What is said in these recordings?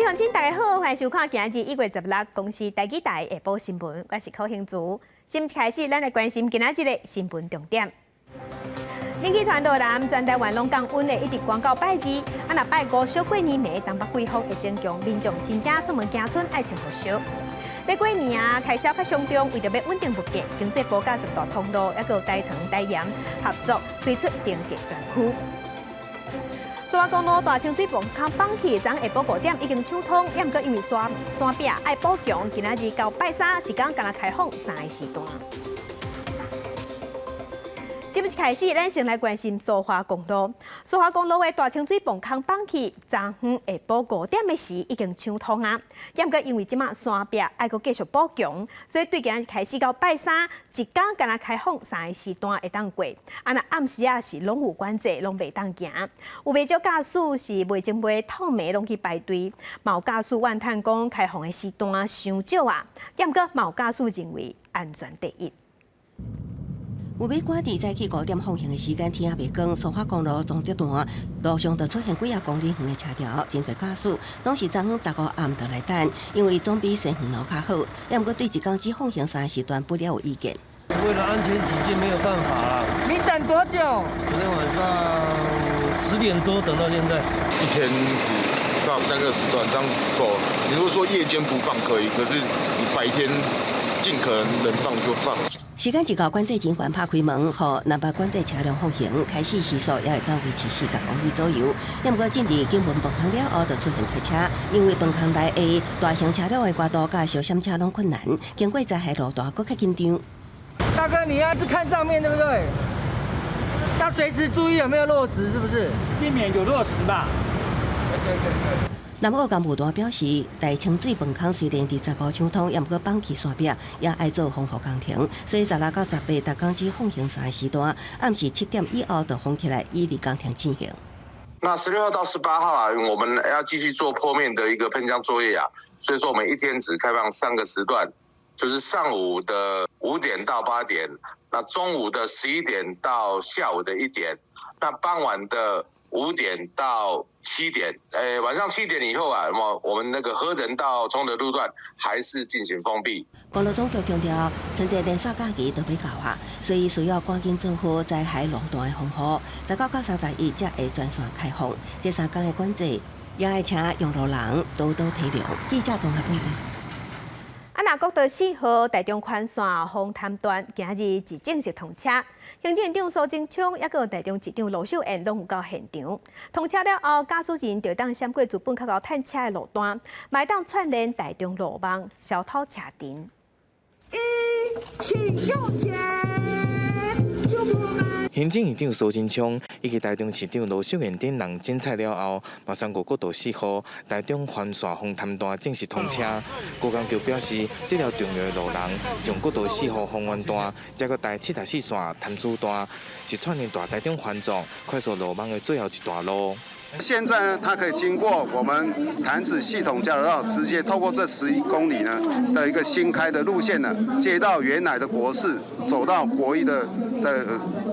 鄉親大家好，歡迎收看今日1月16公視台語台下晡新聞，我是柯興竹。新聞開始，咱來關心今仔日的新聞重點。人氣團隊人全台灣攏降溫的，一直懸到拜二。啊，若拜五小過年暝，東北季風會增強，民眾新正出門行村愛穿厚恤。欲過年啊，開銷較傷重，為著欲穩定物價，經濟部佮十大通路，抑閣有台糖、台鹽合作推出平價專區。蘇花公路大清水泵坑放氣，昨下晡5點已經暢通，抑毋過因為山山壁愛補強，今仔日到拜三一工干焦開放三个時段。新聞一開始，咱先來關心蘇花公路。蘇花公路的大清水泵坑放氣，昨昏下晡五點的時已經暢通啊。抑毋過因為這馬山壁愛閣繼續補強，所以對今日開始到拜三，一工干焦開放三個時段會當過。啊，若暗時啊是攏有管制，攏袂當行。有袂少駕駛是袂前袂透暝攏去排隊，嘛有駕駛怨嘆講開放的時段傷少啊。抑毋過嘛有駕駛認為安全第一。有欲趕佇早起五點放行的時間，天猶未光，蘇花公路彰德段路上就出現幾仔公里長的車條，真濟駕駛攏是昨昏15暗就來等，因為總比西遠路較好。抑毋過對一工只放行三個時段不了有意見。為了安全起見，沒有辦法啦。你等多久？昨天晚上10點多等到現在。一天只放三個時段，這樣夠。你如果說夜間不放可以，可是你白天盡可能能放就放。時間一到，管制人員拍開門，予南北管制車輛放行，開始時速也會當維持40公里左右。毋過進入金門泵坑了後，就出現塞車，因為泵坑內的大型車輛的過渡佮小閃車攏困難，經過災害路段閣較緊張。大哥，你要是看上面對不對？要隨時注意有沒有落石，是不是？避免有落石吧。對對對。南澳工務段表示，大清水泵坑雖然佇15暢通，抑毋過放氣山壁也愛做防護工程，所以16到18，逐工只放行三個時段，暗時7點以後就封起來，以利工程進行。那16號到18號啊，我們要繼續做坡面的一個噴漿作業啊，所以說我們一天只開放三個時段，就是上午的5點到8點，那中午的11點到下午的1點，那傍晚的5點到7點，晚上七點以後啊，那麼我們那個和仁到崇德路段還是進行封閉。公路總局強調，春節連續假期都欲到啊，所以需要趕緊做好災害路段的防護。19到31才會全線開放，這三工的管制也會請用路人多多體諒。記者綜合報導。啊，若國道4號台中環線鳳潭段今日是正式通車，行政長蘇貞昌抑閣台中市長盧秀燕攏有到現場。通車了後，駕駛人就當閃過資本較𠢕趁車的路段，嘛會當串聯台中路網，消除車陣。一，請向前，祝福我們。行政院長蘇貞昌以及台中市長盧秀燕等人剪彩了後，嘛宣布國道4號台中環線鳳潭段正式通車。高工局表示，這條重要的路廊從國道四號豐原段，再閣台74線潭子段，是串聯大台中環狀快速路網的最後一段路。現在呢，它可以經過我們潭子系統交流道，直接透過這11公里呢的一個新開的路線呢，接到原來的國四，走到國一的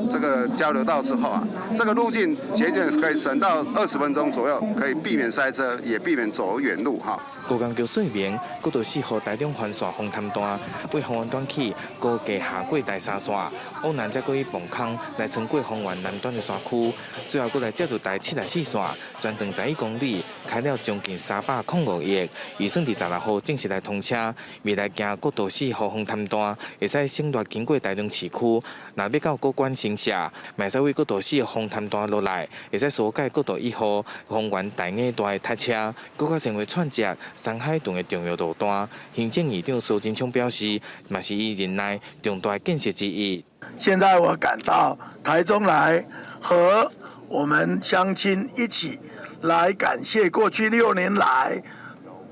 這個交流道之後啊，這個路徑節儉可以省到20分鐘左右，可以避免塞車，也避免走遠路哈。高工局說明，國道四號台中環線鳳潭段，對豐原段起，高架下過台三線，往南再過去泵坑來穿過豐原南端的山區，最後閣來接入台74線，全長11公里，開了將近305億，預算佇16號正式來通車。未來行國道四號鳳潭段，會使省略經過台中市區，若欲到古關新社，嘛會使對國道四號鳳潭段落來，會使疏解國道1號豐原大雅段的塞車，閣較成為串接山海屯的重要路段。行政院長蘇貞昌表示，嘛是伊任內重大建設之一。現在我趕到台中來，和我們鄉親一起來感謝過去6年來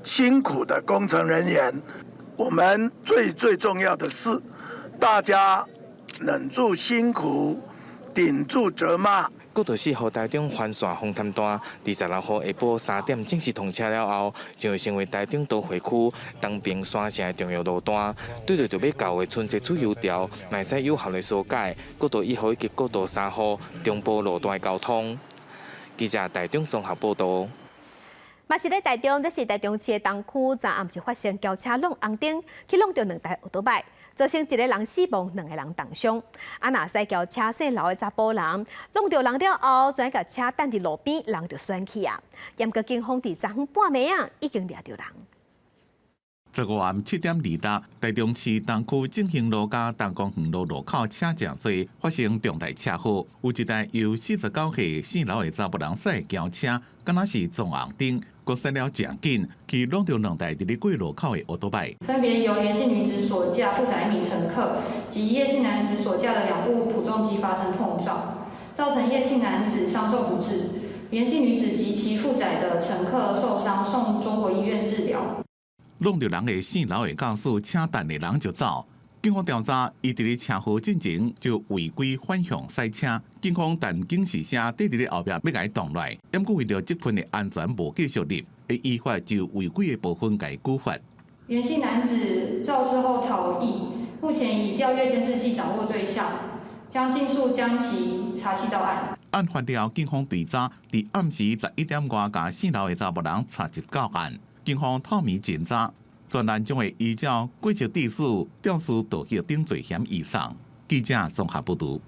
辛苦的工程人員。我們最最重要的是，大家忍住辛苦，頂住責罵。國道四號台中環線鳳潭段，佇16號下晡3點正式通車了後，將會成為台中都會區東平山城的重要路段。對著欲到的春節出遊潮，嘛會使有效的疏解國道1號以及國道3號中部路段的交通。記者台中綜合報導。嘛是咧台中，這是台中市的東區，昨暗時發生轎車挵紅燈，去挵著兩台歐多拜，造成一个人死亡，兩个人重傷。啊，若駛轎車姓劉的查埔人，挵著人了後，轉共車擲佇路邊，人就竄去啊。毋過警方佇昨昏半暝仔已經掠著人。 15暗7點26，台中市東區正興路佮東光園路路口車誠濟，發生重大車禍。有一台由49歲姓劉的查埔人駛轎車，敢若是撞紅燈，閣駛了誠緊，去挵著兩台佇咧過路口的歐多拜。分別由袁姓女子所駕負載一名乘客及葉姓男子所駕的兩部普重機發生碰撞，造成葉姓男子傷重不治，袁姓女子及其負載的乘客受傷，送中國醫院治療。挵著人的姓劉的駕駛，車擲的人就走。警方調查，伊佇咧車禍進前就違規反向駛車。警方彈警示聲，綴佇咧後壁欲共伊擋落來，毋過為著這份的安全無繼續入，會依法就違規的部分共伊處罰。袁姓男子肇事後逃逸，目前已調閱監視器掌握對象，將盡速將其查緝到案。案發了，警方追查，佇暗時11點外，共姓劉的查埔人查緝到案。警方透暝偵查，專案將會依照過失致死、肇事逃逸等罪嫌移送。記者綜合報導。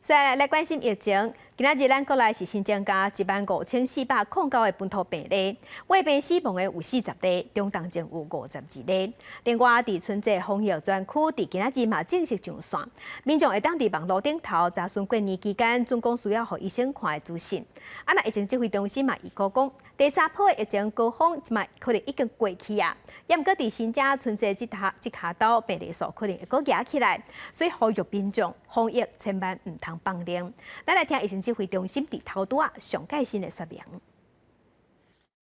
再來來關心疫情，今仔日咱國內是新增加15,409个本土病例，未病死亡的有40例，中重症有52例。另外，佇春節防疫專區，佇今仔日嘛正式上線，民眾會當佇網路頂頭查詢過年期間準講需要予醫生看的資訊。啊，若疫情指揮中心嘛預估講，第三波的疫情高峰這擺可能已經過去啊。也毋過佇新正春節這下這跤晝病例數可能會閣夯起來，所以呼籲民眾防疫千萬毋通放任。咱來聽疫情指揮中心佇頭拄仔上蓋新的說明。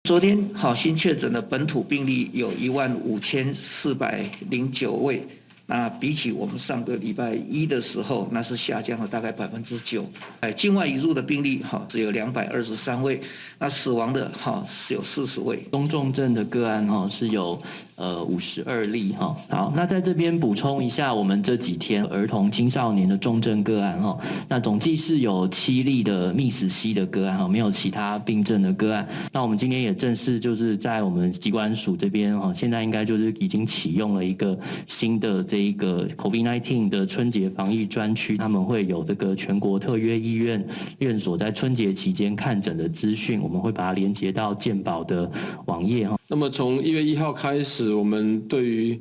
昨天好新確診的本土病例有15,409位，那比起我們上個禮拜一的時候，那是下降了大概9%。哎，境外移入的病例哈只有223位，那死亡的哈是有40位。中重症的個案哈是有52例哈。好，那在這邊補充一下，我們這幾天兒童青少年的重症個案哈，那總計是有7例的MIS-C 的個案哈，沒有其他病症的個案。那我們今天也正式就是在我們疾管署這邊哈，現在應該就是已經啟用了一個新的這一個 COVID-19 的春節防疫專區，他們會有這個全國特約醫院院所在春節期間看診的資訊，我們會把它連接到健保的網頁哈。那麼從1月1號開始，我們對於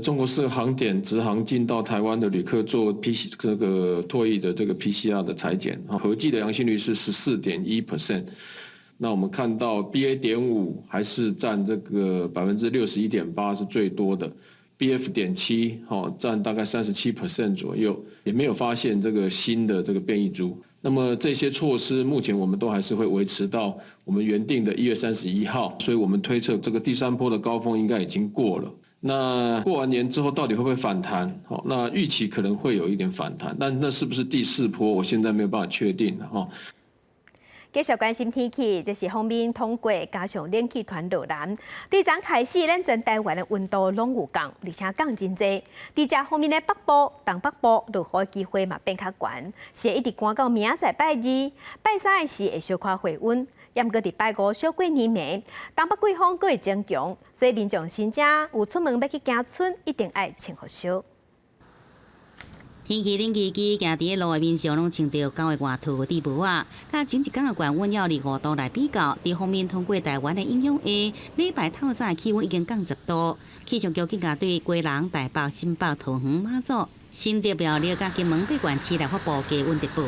中國四個航點直航進到台灣的旅客做 P 這個唾液的這個 PCR 的採檢，合計的陽性率是14.1%。那我們看到 BA.5還是佔這個61.8%是最多的，BF.7哈佔大概37% 左右，也沒有發現這個新的這個變異株。那麼這些措施目前我們都還是會維持到我們原定的1月31號，所以我們推測這個第三波的高峰應該已經過了。那過完年之後到底會不會反彈？好，那預期可能會有一點反彈，但那是不是第四波，我現在沒有辦法確定哈。繼續關心天氣，這是鋒面通過，加上冷氣團落南。對昨開始，咱全台灣的溫度攏有降，而且降真濟。佇遮鋒面的北部、東北部落雨的機會嘛變較懸，是會一直寒到明仔載拜二、拜三的時會小可回溫。毋過佇拜五小過年暝，東北季風閣會增強，所以民眾新正有出門欲去行春，一定愛穿厚恤。天氣冷吱吱，行佇路的面上攏穿著厚的外套戴帽仔，佮前一工的懸溫25度來比較，佇鋒面通過台灣的影響下，禮拜透早氣溫已經降10度。氣象局更加對基隆、台北、新北、桃園、馬祖、新竹、苗栗佮金門八縣市來發布低溫特報。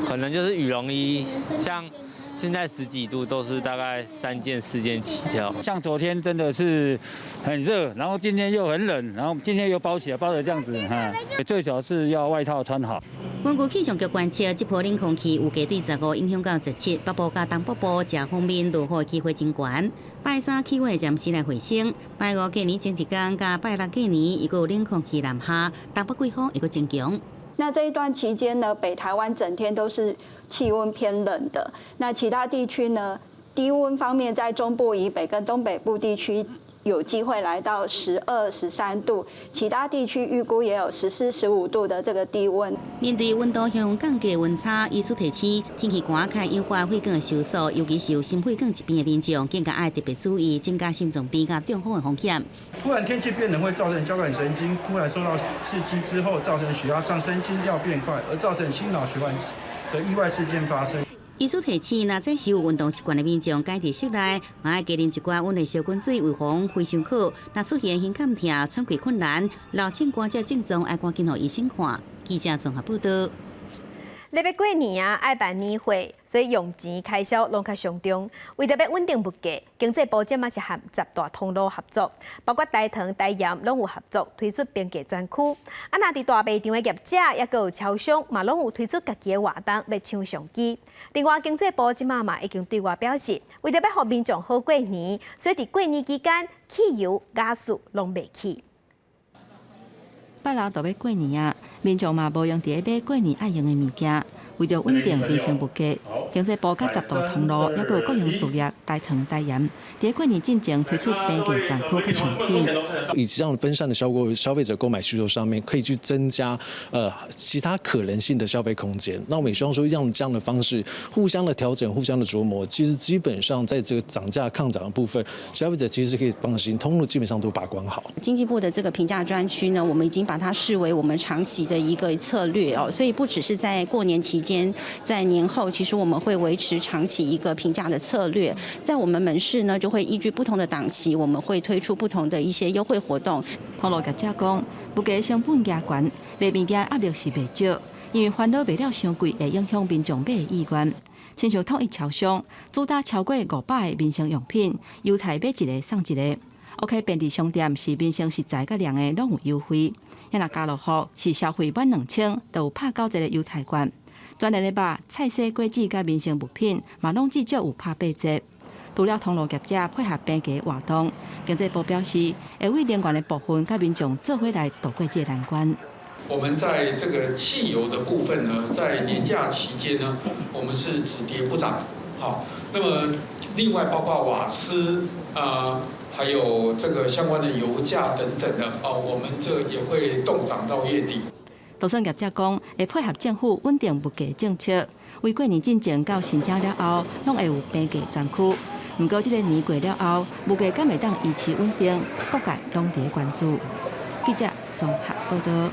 可能就是羽絨衣，像現在十幾度都是大概三件四件起跳。像昨天真的是很熱，然後今天又很冷，然後今天又包起來，包成這樣子哈。最主要是要外套穿好。根據氣象局觀測，這波冷空氣預計對15影響到17，北部佮東北部遮鋒面落雨機會真懸。拜三氣溫會暫時來回升，拜五過年前一工佮拜六過年，又閣有冷空氣南下，東北季風會閣增強。那這一段期間呢，北台灣整天都是氣溫偏冷的。那其他地區呢，低溫方面在中部以北跟東北部地區有機會來到12、13度，其他地區預估也有14、15度的這個低溫。面對溫度向降低溫差，醫師提醒，天氣寒較引發血管收縮，尤其是有心血管疾病的民眾，更加愛特別注意增加心臟病佮中風的風險。突然天氣變冷會造成交感神經突然受到刺激之後，造成血壓上升、心跳變快，而造成心腦血管的意外事件發生。醫師提醒，若說是有運動習慣的民眾，家佇室內嘛愛加啉一寡溫的燒滾水，預防肺傷口。若出現胸坎疼、喘氣困難、流清乾這症狀，愛趕緊予醫生看。記者綜合報道。咧欲過年啊，愛辦年會，所以用錢開銷攏較傷重。為著欲穩定物價，經濟部這馬是和10大通路合作，包括台糖、台鹽攏有合作推出平價專區。啊，若佇大賣場的業者，抑閣有超商，嘛攏有推出家己的活動，欲搶商機。另外，經濟部這馬嘛已經對外表示，為著欲予民眾好過年，所以佇過年期間，汽油、瓦斯攏袂起。拜六就欲過年啊，民眾嘛無閒佇咧買過年愛用的物件。為著穩定民生物價，經濟部佮10大通路，抑閣有國營事業台糖、台鹽，佇過年進前推出平價專區佮商品。以這樣分散的消費者購買需求上面，可以去增加其他可能性的消費空間。那我們也希望說，用這樣的方式互相的調整、互相的琢磨，其實基本上在這個漲價抗漲的部分，消費者其實可以放心，通路基本上都把關好。經濟部的這個平價專區呢，我們已經把它視為我們長期的一個策略哦，所以不只是在過年期間，在年後，其實我們會維持長期一個平價的策略。在我們門市呢，就會依據不同的檔期，我們會推出不同的一些優惠活動。通路業者講，物價成本加懸，賣物件壓力是袂少，因為煩惱賣了傷貴，會影響民眾買的意願。親像統一超商，主打超過500个民生用品，優待買一个送一个。OK 便利商店是民生食材佮量的攏有優惠。若家樂福是消費滿2000，就有拍九折的優待券。全聯的肉、菜蔬、果子佮民生物品，嘛攏至少有拍8折。除了通路業者配合平價活動，經濟部表示會為能源的部分佮民眾做伙來渡過這個難關。我們在這個汽油的部分呢，在年假期間呢，我們是只跌不漲。好，那麼另外包括瓦斯啊，還有這個相關的油價等等的，哦，我們這也會凍漲到月底。就算業者講會配合政府穩定物價政策，為過年進前到新春了後，攏會有平價專區。毋過這个年過了後，物價敢會當維持穩定，各界攏佇關注。記者綜合報道。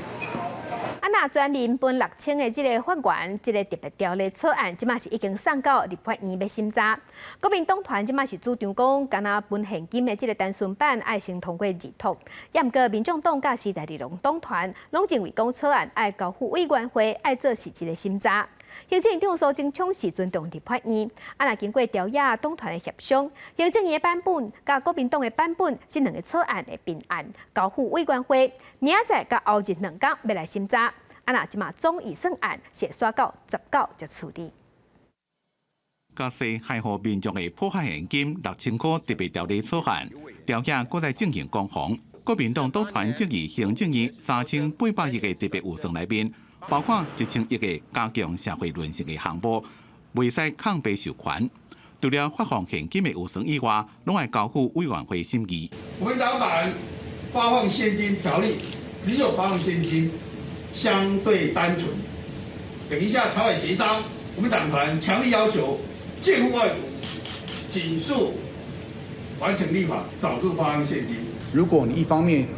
啊，若全民分6000的這个法源，這个特別條例草案，這馬是已經送到立法院欲審查。國民黨團這馬是主張講，干焦分現金的這个單純版愛先通過二讀。也毋過民眾黨佮時代力量黨團攏認為講草案愛交付委員會，愛做實質的審查。行政院長蘇貞昌是尊重立法院，啊，若經過朝野黨團的協商，行政院的版本佮國民黨的版本，這兩个草案會併案交付委員會，明仔載佮後日兩工欲來審查。啊，若這馬總預算案是會煞到19才處理。加稅害予民眾的普發現金6000箍特別條例草案，朝野閣在進行攻防。國民黨黨團質疑行政院3800億的特別預算內面，包括1000億的加強社會韌性的項目，袂使空白授權。除了發放現金的預算以外，攏愛交付委員會審議。國民黨版發放現金條例，只有發放現金，相對單純。等一下朝野協商，我們黨團強力要求建護外盡速完成立法，導入發放現金。如果你一方面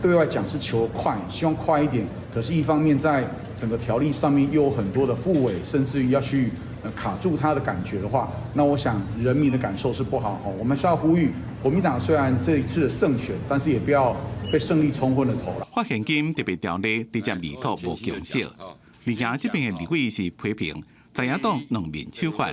對外講是求快，希望快一點，可是一方面在整個條例上面又有很多的複委，甚至於要去卡住他的感覺的話，那我想人民的感受是不好。我們是要呼籲國民黨雖然這一次的勝選，但是也不要被勝利沖昏了頭了。發現金特別條例直接二讀無共識，而家這邊的立委是批評在野黨兩面手法，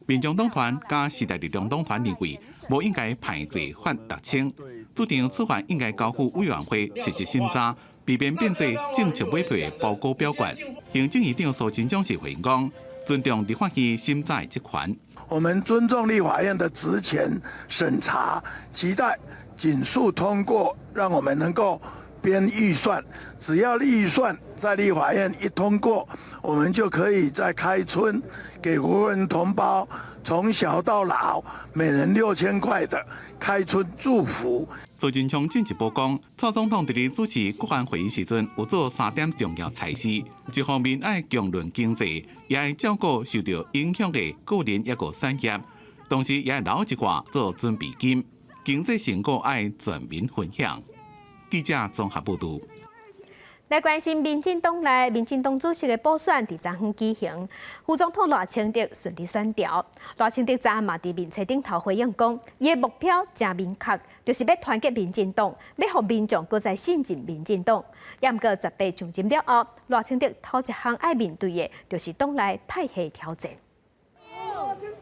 民眾黨團佮時代力量黨團認為無應該排擠發6000，主張此案應該交付委員會實質審查，避免變做政策買票的包裹表決。行政院長蘇貞昌是回應講，尊重立法院審查的職權。我們尊重立法院的職權審查，期待盡速通過，讓我們能夠編預算。只要預算在立法院一通過，我們就可以在開春給國人同胞從小到老，每人6000塊的開春祝福。蘇貞昌進一步講，蔡總統佇咧主持國安會議時陣，有做三點重要裁示：一方面愛強論經濟，也愛照顧受著影響的個人抑閣產業，同時也愛留一寡做準備金，經濟成果愛全民分享。記者綜合報導。來關心民進黨內，民進黨主席的補選佇昨昏舉行，副總統賴清德順利選著。賴清德昨昏嘛佇面冊頂頭回應講，伊的目標誠明確，就是欲團結民進黨，欲予民眾閣再信任民進黨。也毋過18上任了後，賴清德頭一項愛面對的，就是黨內派系挑戰。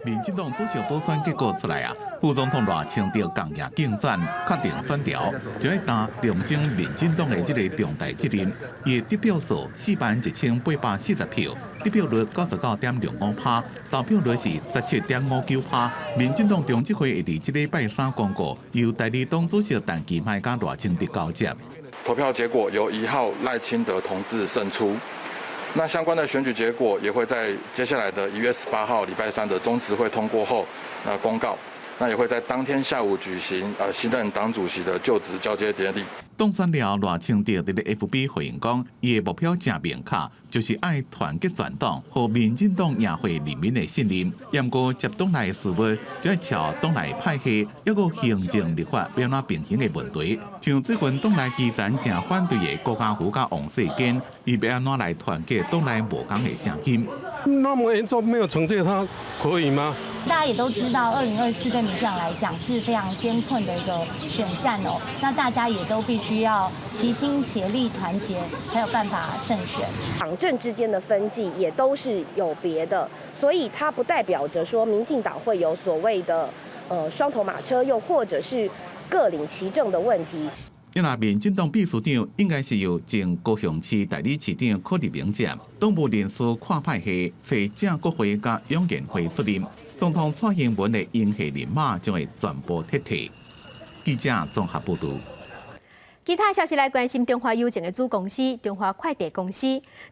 民進黨主席補選結果出來啊，副總統賴清德仝贏競選，確定選著，將欲擔重整民進黨的這个重大責任。伊的得票數41,840票，得票率99.65%，投票率是17.59%。民進黨中執會會佇這禮拜三公告，由代理黨主席陳其邁佮賴清德交接。投票結果由1號賴清德同志勝出。那相關的選舉結果也會在接下來的1月18號禮拜三的中執會通過後，那公告，那也會在當天下午舉行新任黨主席的就職交接典禮。當選了賴清德佇咧 FB 回應講，伊的目標誠明確，就是愛團結全黨，予民進黨贏回人民的信任。毋過接黨內事務，就愛朝黨內派系，抑閣行政立法欲按怎平衡的問題。像最近黨內基層誠反對的郭家符佮王世堅，伊欲按怎來團結黨內無仝的聲音？那麼嚴重沒有懲戒他，可以嗎？大家也都知道，2024對民進黨來講是非常艱困的一個選戰哦。那大家也都必須要齊心協力團結，才有辦法勝選。黨政之間的分際也都是有別的，所以它不代表着說民進黨會有所謂的雙頭馬車，又或者是各領其政的問題。因為民進黨秘書長應該是由前高雄市代理市長柯立明接，黨部人士跨派系，揣鄭國輝佮楊賢輝出任。總統蔡英文的英系人馬將會全部撤退。記者綜合報導。其他消息來關心中華郵政的子公司中華快遞公司，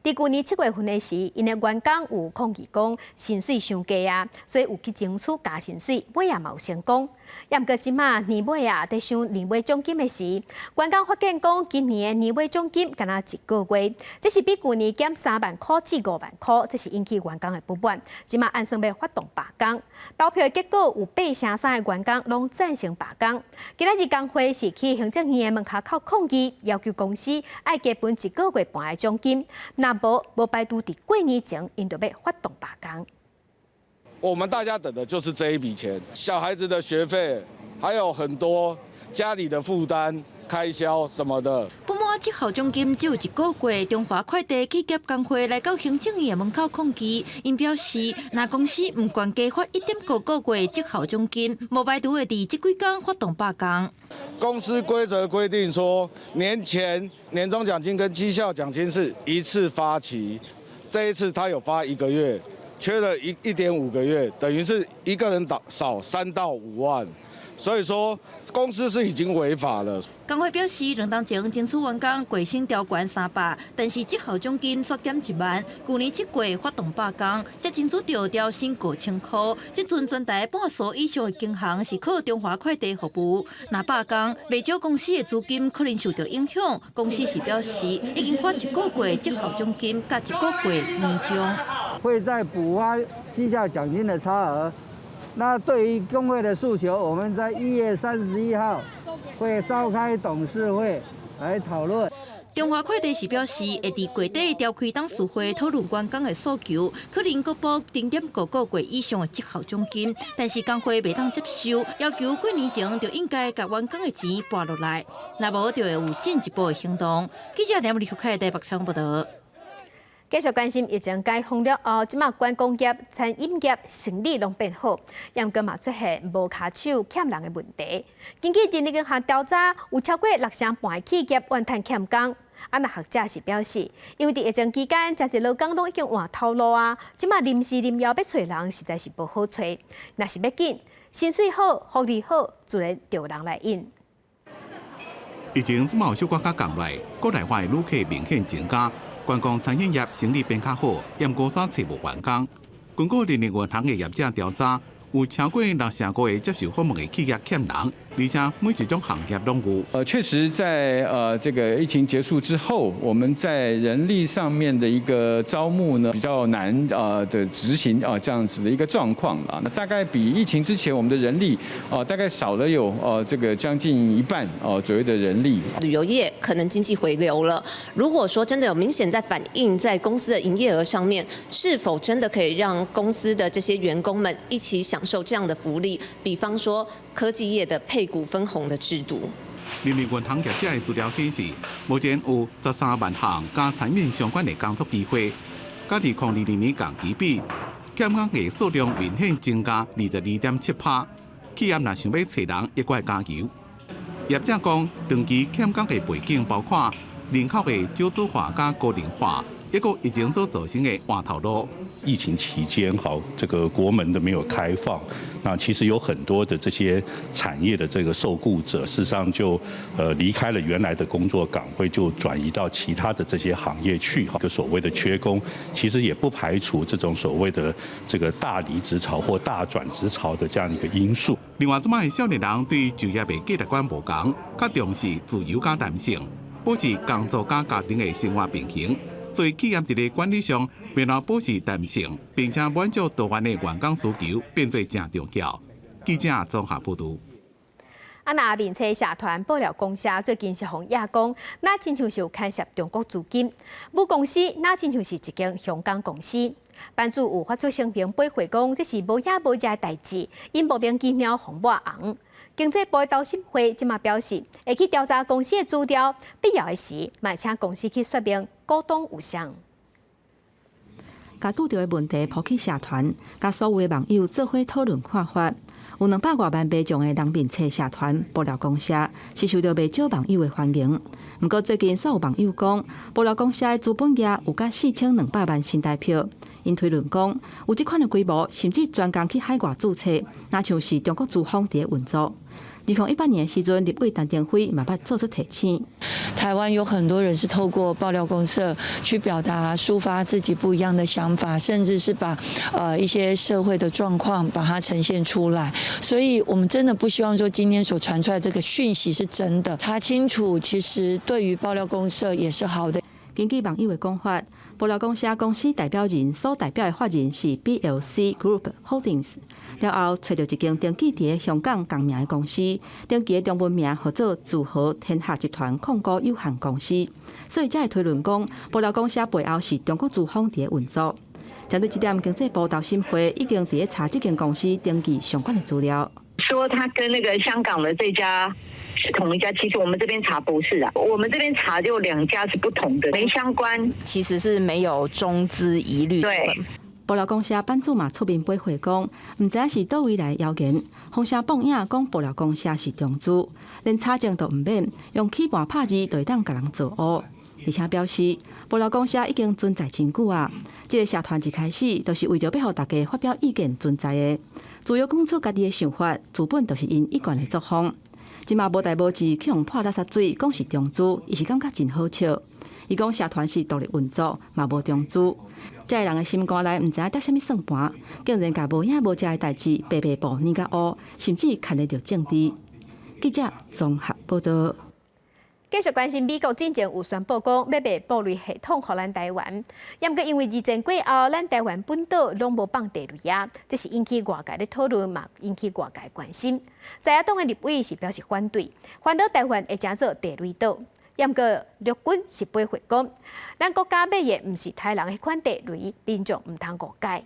佇舊年7月份的時，𪜶的員工有抗議講薪水傷低啊，所以有去爭取加薪水，尾也嘛有成功。也毋過這馬年尾啊，佇收年尾獎金的時，員工發現講今年的年尾獎金干焦一個月，這是比舊年減3萬箍至5萬箍，這是引起員工的不滿。這馬按算欲發動罷工，投票的結果有83%的員工攏贊成罷工。今仔日工會是去行政院的門跤口抗議，要求公司愛加分一個月半的獎金，若無無排除佇過年前，𪜶就欲發動罷工。我們大家等的就是這一筆錢，小孩子的學費，還有很多家裡的負擔、開銷什麼的。不滿績效獎金只有一個月，中華快遞企業工會來到行政院門口抗議，𪜶表示，若公司毋願加發1.5個月績效獎金，無排除會佇這幾工發動罷工。公司規則規定說，年前年終獎金跟績效獎金是一次發齊，這一次他有發一個月。缺了1.5個月，等於是一個人少3到5萬，所以說公司是已經違法了。工會表示，兩冬前爭取員工月薪調懸300，但是績效獎金煞減1萬。舊年7月發動罷工，才爭取著調薪5000箍。這陣全台半數以上的經行是靠中華快遞服務，若罷工，袂少公司的資金可能受著影響。公司是表示，已經發一個月績效獎金，佮一個月年終，會再補發績效獎金的差額。那對於工會的訴求，我們在1月31號會召開董事會來討論。中華快遞是表示，會佇月底召開董事會討論員工的訴求，可能閣補0.5個月以上的績效獎金，但是工會袂當接受，要求過年前就應該共員工的錢撥落來，若無就會有進一步的行動。記者梁立開台北採訪報導。繼續關心疫情解封了後，這馬觀光業、餐飲業生意攏變好，毋過嘛出現無跤手欠人的問題。根據人力銀行調查，有超過6成半的企業怨嘆欠工。啊，若學者是表示，因為佇疫情期間，誠濟勞工攏已經換頭路啊，這馬臨時臨要欲揣人，實在是無好揣。若是欲緊，薪水好、福利好，自然就有人來應。疫情這馬有小可較降落來，國內外旅客明顯增加。觀光餐飲業生意變較好，毋過煞揣無員工。根據人力銀行的業者調查，有超過6成5个接受訪問的企業欠人，而且每一種行業攏有。確實在這個疫情結束之後，我們在人力上面的一個招募呢比較難的執行啊這樣子的一個狀況啊。那大概比疫情之前，我們的人力啊大概少了有這個將近一半哦左右的人力。旅遊業可能經濟回流了，如果說真的有明顯在反映在公司的營業額上面，是否真的可以讓公司的這些員工們一起享受這樣的福利？比方說科技業的配股分紅的制度。人力銀行業者的資料顯示，目前有13萬項佮餐飲相關的工作機會，佮2022年同期比，欠工的數量明顯增加22.7%。企業若想欲揣人，猶閣愛加油。業者講，長期欠工的背景包括人口的少子化佮高齡化，抑閣疫情所造成的換頭路。疫情期間，好，這個國門都沒有開放，那其實有很多的這些產業的這個受僱者，事實上就離開了原來的工作崗位，就轉移到其他的這些行業去。哈，個所謂的缺工，其實也不排除這種所謂的這個大離職潮或大轉職潮的這樣一個因素。另外，這擺少年人對就業的價值觀無仝，較重視自由佮彈性，保持工作佮家庭的生活平衡。所以企業佇咧管理上，欲按怎保持彈性，並且滿足多元的員工需求，變做誠重要。記者綜合報導。啊，若面冊社團爆料公社最近是予人講，若親像是有牽涉中國資金，母公司若親像是一間香港公司。版主有發出聲明駁回講，這是無影無跡的代誌，𪜶莫名其妙予抹紅。經濟部的投審會這馬表示，會去調查公司的資料，必要的時，嘛會請公司去說明股東有啥。共拄著的問題 PO 去社團，佮所有的網友做伙討論看法。有200外萬民眾的人面冊社團爆料公社，是受著袂少網友的歡迎。毋過最近，煞有網友講，爆料公社的資本額有佮4200萬新台票。𪜶推論講，有這款的規模，甚至專工去海外註冊，若像是中國資方佇咧運作。2018年的時陣，立委陳亭妃嘛捌做出提醒。台灣有很多人是透過爆料公社去表達、抒發自己不一樣的想法，甚至是把一些社會的狀況把它呈現出來。所以，我們真的不希望說今天所傳出來這個訊息是真的，查清楚，其實對於爆料公社也是好的。根據網友的講法，爆料公社公司代表人所代表的法人是 BLC Group Holdings，了後揣著一間登記佇香港仝名的公司，登記的中文名號做聚合天下集團控股有限公司，所以才會推論講爆料公社背後是中國資方佇咧運作。針對這點，經濟部投審會已經佇咧查這間公司登記相關的資料。說他跟那個香港的這家是同一家，其實我們這邊查不是啊，我們這邊查就兩家是不同的，沒相關，其實是沒有中資疑慮。對，爆料公社版主嘛出面駁回講，毋知影是佗位來的謠言，風聲報影講爆料公社是中資，連查證都毋免，用起盤拍字就會當共人造烏。而且表示，爆料公社已經存在真久啊，這個社團一開始就是為著欲予大家發表意見存在的，自由講出家己的想法，資本就是𪜶一貫的作風。這馬無代無誌去予潑垃圾水，講是中資，伊是感覺真好笑。伊講社團是獨立運作，嘛無中資。這个人的心肝內毋知影綴啥物算盤，竟然共無影無跡的代誌白白報染甲烏，甚至牽連著政治。記者綜合報導。繼續關心美國進前有宣布講欲賣布雷系統予咱台灣，毋過因為二戰過後，咱台灣本島攏無放地雷啊，這是引起外界的討論嘛，引起外界關心。在野黨的立委是表示反對，反對台灣會成做地雷島。毋過陸軍是駁回講，咱國家買的毋是刣人彼款地雷，民眾毋通誤解。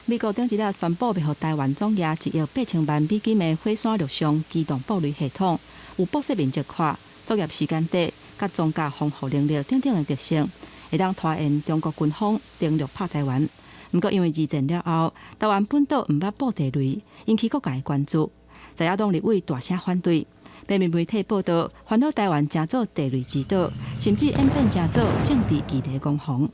美國頂一日宣布，欲予台灣總額1億8000萬美金的火山陸上機動布雷系統，有布設面積闊、作業時間短、佮裝甲防護能力等等的特性，會當拖延中國軍方登陸拍台灣。毋過因為二戰了後，台灣本島毋捌布地雷，引起各界關注。在野黨立委大聲反對，平面媒體報導，煩惱台灣成做地雷之島，甚至演變成做政治議題攻防。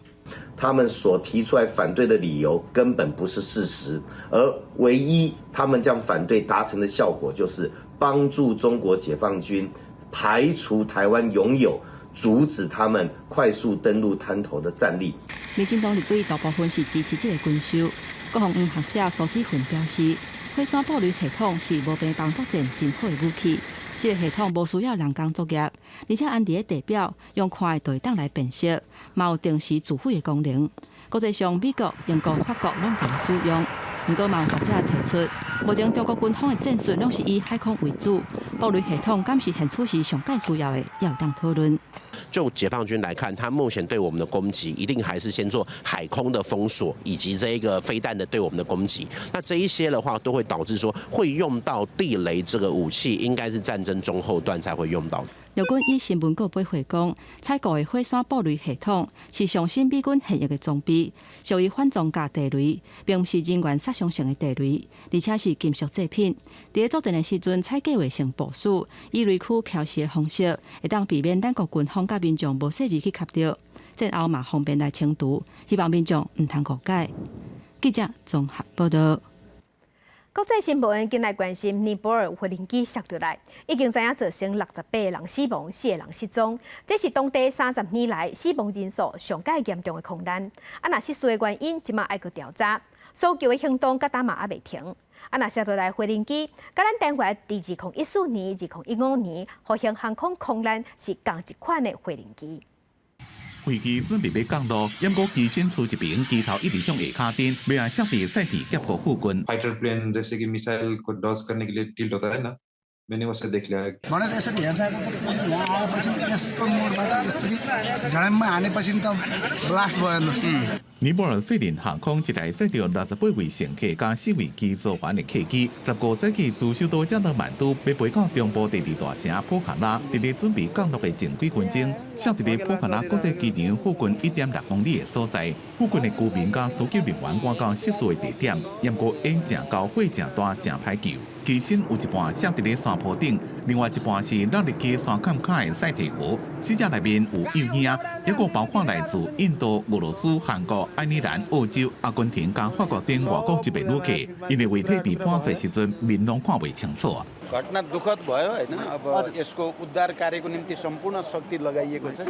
他們所提出來反對的理由根本不是事實，而唯一他們這樣反對達成的效果，就是幫助中國解放軍排除台灣擁有阻止他們快速登陸灘頭的戰力。民進黨立委大部分是支持這个軍售，國防院學者蘇志雲表示，火山布雷系統是無兵幫作戰真好的武器。這个系統無需要人工作業，而且按佇地表用看的就會當來辨識，嘛有定時自毀的功能。國際上，美國、英國、法國攏佇咧使用。毋過，嘛有學者提出，目前中國軍方的戰術攏是以海空為主，布雷系統敢是現此時上蓋需要的，也有當討論。就解放軍來看，他目前對我們的攻擊，一定還是先做海空的封鎖，以及這一個飛彈的對我們的攻擊。那這一些的話，都會導致說會用到地雷這個武器，應該是戰爭中後段才會用到。陸軍以新聞稿回講，採購的火山布雷系統是上新美軍現役的裝備，屬於反裝甲地雷，並毋是人員殺傷性的地雷，而且是金屬製品。佇作戰的時陣，採計劃性部署，以雷區標示的方式，會當避免咱國軍方佮民眾無細膩去磕著。戰後嘛方便來清除，希望民眾毋通誤解。記者綜合報道。國際新聞緊來關心，尼泊爾無人機摔落來，已經知影造成68個人死亡，4個人失蹤。這是當地30年來死亡人數上蓋嚴重的空難。啊，若失事的原因，這馬愛閣調查。搜救的行動，佮今嘛猶未停。啊，若摔落來無人機，佮咱台灣佇2014年、2015年，復興航空空難是仝一款的無人機。飛機準備欲降落，毋過機身側一邊機頭一直向下跤震，欲來摔佇賽地峽谷附近。 Fighter plane जैसे कि missile को dodge करने के लिए tilt होता है ना, मैंने उसे देख लिया। भनेर यसरी हेर्दा यहाँ आएपछि यस्तो मोडबाट यसरी झ्याम्मै हानेपछि त ब्लास्ट भयो हेर्नुहोस्। 尼泊爾費林航空一台載著68位乘客佮四位機組員的客機，15早起自首都加德滿都，欲飛到中部第二大城波卡拉，佇咧準備降落的前幾分鐘，摔佇咧波卡拉國際機場附近1.6公里的所在。附近的居民佮搜救人員趕到失事的地點，毋過煙誠高、火誠大、誠歹救。機身有一半摔佇咧山坡頂，另外一半是落入去山崁跤的賽提河。死者內面有幼嬰，抑閣包括來自印度、俄羅斯、韓國、愛爾蘭、澳洲、阿根廷佮法國等外國籍的旅客，𪜶的遺體被搬出時陣，面攏看袂清楚。 घटना दुःखद भयो होइन। अब यसको उद्धार कार्यको निम्ति सम्पूर्ण शक्ति लगाइएको छ,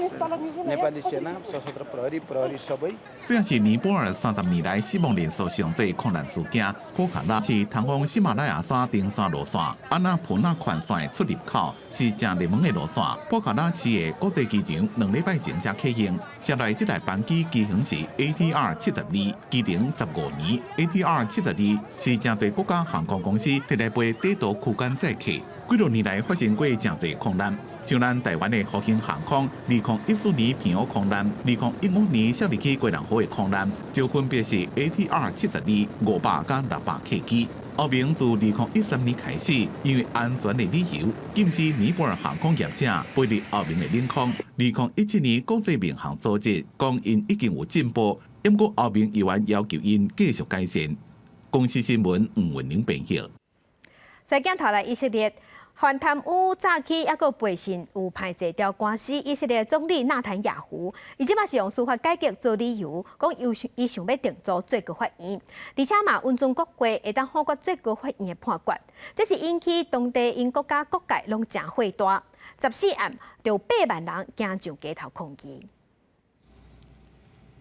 नेपाली सेना, सशस्त्र प्रहरी, प्रहरी सबै। 這是尼泊爾30年來死亡人數上濟空難事件。波卡拉是通往喜馬拉雅山登山路線，安納普納環線的出入口，是誠熱門的路線。波卡拉市的國際機場2禮拜前才啟用。摔來這台班機機型是 ATR 72，機齡15年。ATR 七十二是誠濟國家航空公司摕來飛短途區間載客。幾若年來發生過誠濟空難。像咱台灣的復興航空，2014年平和空難，2015年摔入去基隆河的空難，就分別是 ATR 72、500佮600客機。歐盟自2013年開始，因為安全的理由，禁止尼泊爾航空業者飛入歐盟的領空。2017年國際民航組織講𪜶已經有進步，毋過歐盟猶原要求𪜶繼續改善。公視新聞吳文玲編譯。再鏡頭來以色列。反貪污早起，抑閣背信有歹勢調官司。以色列總理納坦雅胡，伊這馬是用司法改革做理由，講伊想欲定做最高法院，而且嘛允准國會會當否決最高法院的判決。這是引起當地𪜶國家各界攏誠火大。14暗就有8萬人行上街頭抗議。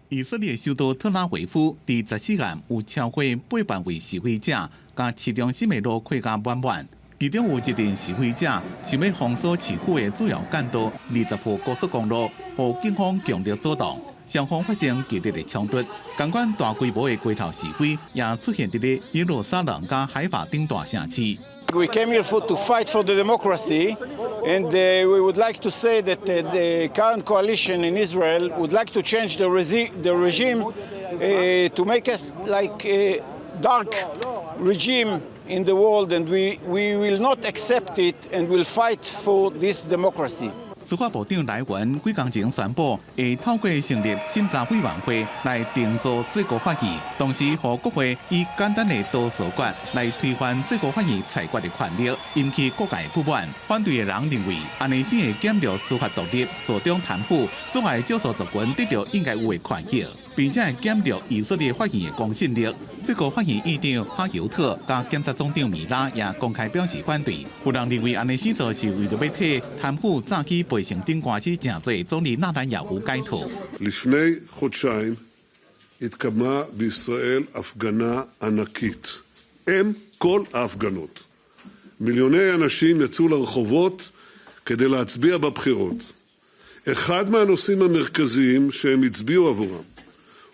以色列首都特拉維夫佇14暗有超過8萬位示威者，共市中心的路開甲滿滿。其中有一陣示威者想欲封鎖市府的主要幹道20號高速公路，予警方強力阻擋，雙方發生激烈的衝突。仝款大規模的街頭示威也出現佇咧耶路撒冷佮海法等大城市。 We came here to fight for the democracy, and we would like to say that the current coalition in Israel would like to change the regime to make us like a dark regime in the world, and we will not accept it and will fight for this democracy. 司法部長萊文幾工前宣布，會透過成立審查委員會來定做最高法院，同時予國會以簡單的多數決來推翻最高法院裁決的權力，引起各界不滿。反對的人認為，按呢先會減弱司法獨立，助長貪腐，阻礙少數族群得著應該有的權益，並且會減弱以色列法院的公信力。最高法院院長哈尤特佮檢察總長米拉也公開表示反對。有人認為按呢做是為著欲替貪腐早起賠償等官司誠濟總理納坦雅胡解套。 לפני חודשיים התקיימה בישראל הפגנה ענקית. אם כל ההפגנות. מיליוני אנשים יצאו לרחובות כדי להצביע בבחירות. אחד מהנושאים המרכזיים שהם הצביעו עבורם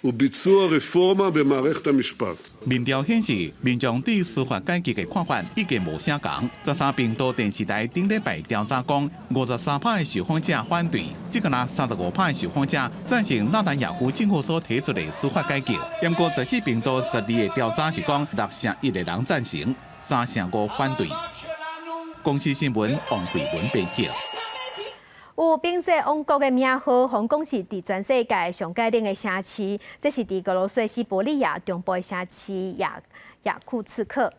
הוא ביצוע רפורמה במערכת המשפט. 民調顯示，民眾對司法改革的看法意見無啥仝。13頻道電視台頂禮拜調查講，53趴的受訪者反對，這個若35趴的受訪者贊成納坦雅胡政府所提出的司法改革。不過14頻道12的調查是講，6成1的人贊成，3成5反對。公視新聞王慧文編輯。有冰雪王國的名號，予人講是佇全世界上蓋冷的城市，這是佇俄羅斯西伯利亞中部的城市雅雅庫茨克。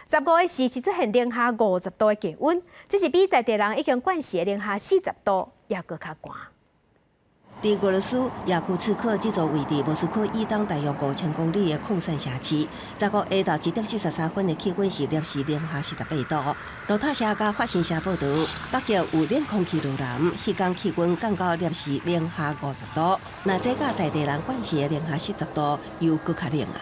15個時是出現零下50度的低溫，這是比在地人已經慣勢的零下40度猶閣較寒。佇俄羅斯雅庫茨克這座位佇莫斯科以東大約5000公里的礦山城市，15下晝1點43分的氣溫是攝氏零下48度。路透社佮法新社報導，北極有冷空氣落南，彼工氣溫降到攝氏零下50度。若這佮在地人慣勢的零下40度，猶閣較冷啊。